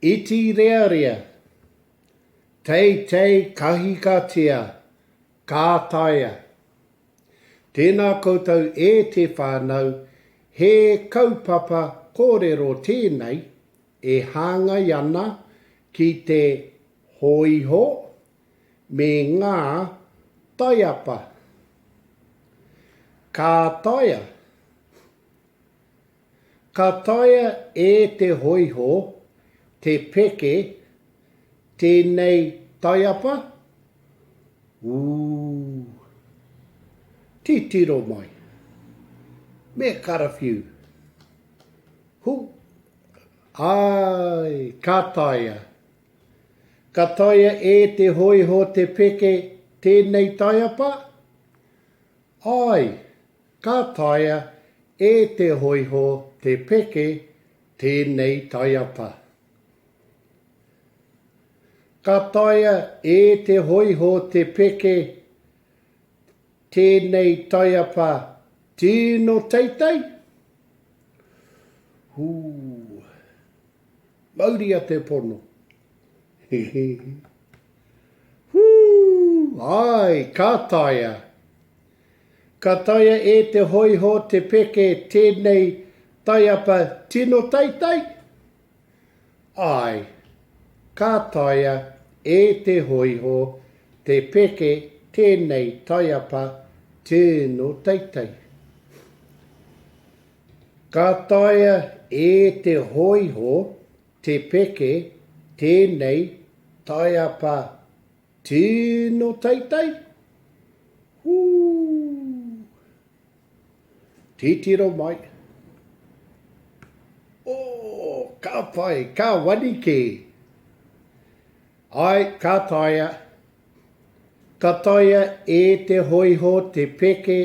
Iti rearea, teitei kahikatea, ka taea. Tēnā koutou e te whānau, he kaupapa kōrero tēnei e hāngai ana ki te hōiho me ngā taiapa. Ka taea. Ka taea e te hōiho te peke tēnei taiapa? Ū. Titiro mai. Me karawhiu. Hu. Āe, ka taea. Ka taea e te hōiho te peke tēnei taiapa? Āe, ka taea e te hōiho te peke tēnei taiapa. Ka taea e te hōiho te peke tēnei taiapa tino teitei? Hū. Mauria te pono. Hū! Āe, ka taea. Ka taea e te hōiho te peke tēnei taiapa tino teitei? Āe, ka taea e te hōiho te peke tēnei taiapa tino teitei. Ka taea e te hōiho te peke tēnei taiapa tino teitei? Hū! Titiro mai. Oh, ka pai, ka wani kē. Ai, ka taea. Ka taea e te hōiho te peke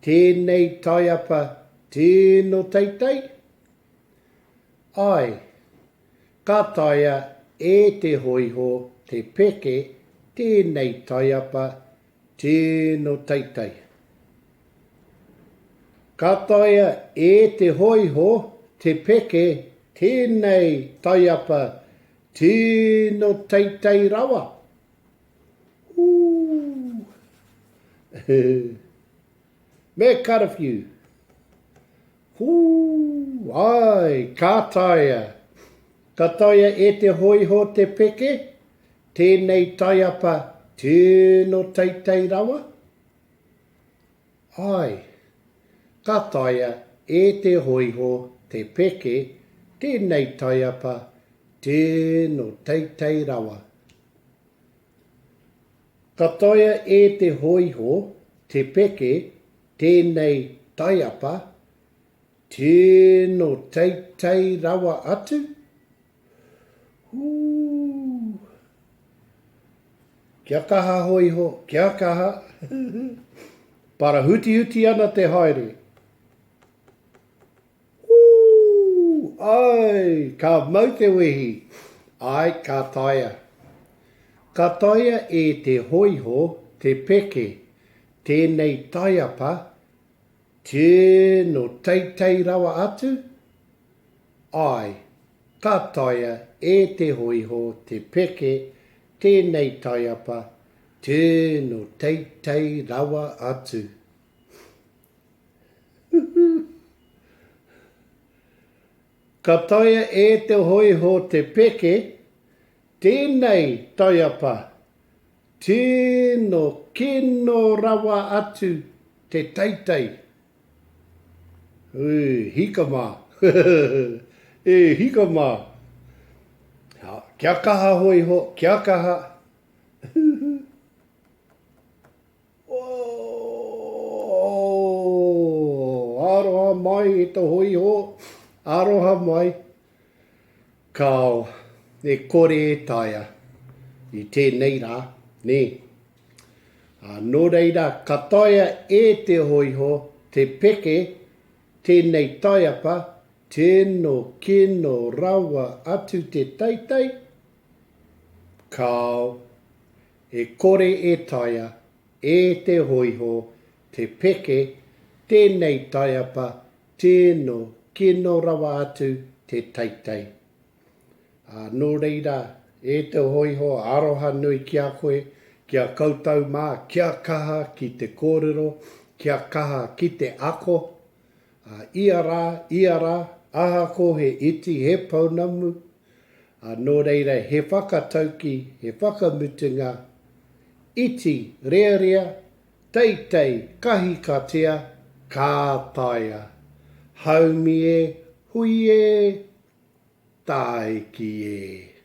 tēnei taiapa tino teitei? Ai, ka taea e te hōiho te peke tēnei taiapa tino teitei. Ka taea e te hōiho te peke tēnei taiapa tino teitei rawa? Hū! Me karawhiu! Hū! Āe, ka taea! Ka taea e te hōiho te peke tēnei taiapa tino teitei rawa? Āe, ka taea e te hōiho te peke tēnei taiapa tino teitei rawa. Ka taea e te hōiho te peke tēnei taiapa tino teitei rawa atu? Hū! Kia kaha hōiho, kia kaha! Parahutihuti ana te haere. Ū! Āe, ka mau te wehi. Āe, ka taea. Ka taea e te hōiho te peke tēnei taiapa tino teitei rawa atu? Āe, ka taea e te hōiho te peke tēnei taiapa tino teitei rawa atu. Ka taea e te hōiho te peke tēnei taiapa, tino kino rawa atu te teitei. Ui, hika mā. E hika mā. Kia kaha hōiho, kia kaha. Oh, aroha mai e te hōiho, aroha mai. Kāo, e kore e taea i tēnei rā, nē. Ā, nō reira, ka taea e te hōiho te peke tēnei taiapa, tino kino rawa atu te teitei? Kāo, E kore e taea e te hōiho te peke tēnei taiapa tino kino rawa atu te teitei. Ā, nō reira, e te hōiho aroha nui ki a koe, ki a koutou mā, kia kaha ki te kōrero, kia kaha ki te ako, ā, ia rā, ia rā, ahako he iti, he pounamu, ā, nō reira, he whakatauki, he whakamutunga, iti, rearea, teitei, kahikatea, ka taea. Haumi e, hui e, Tāiki e.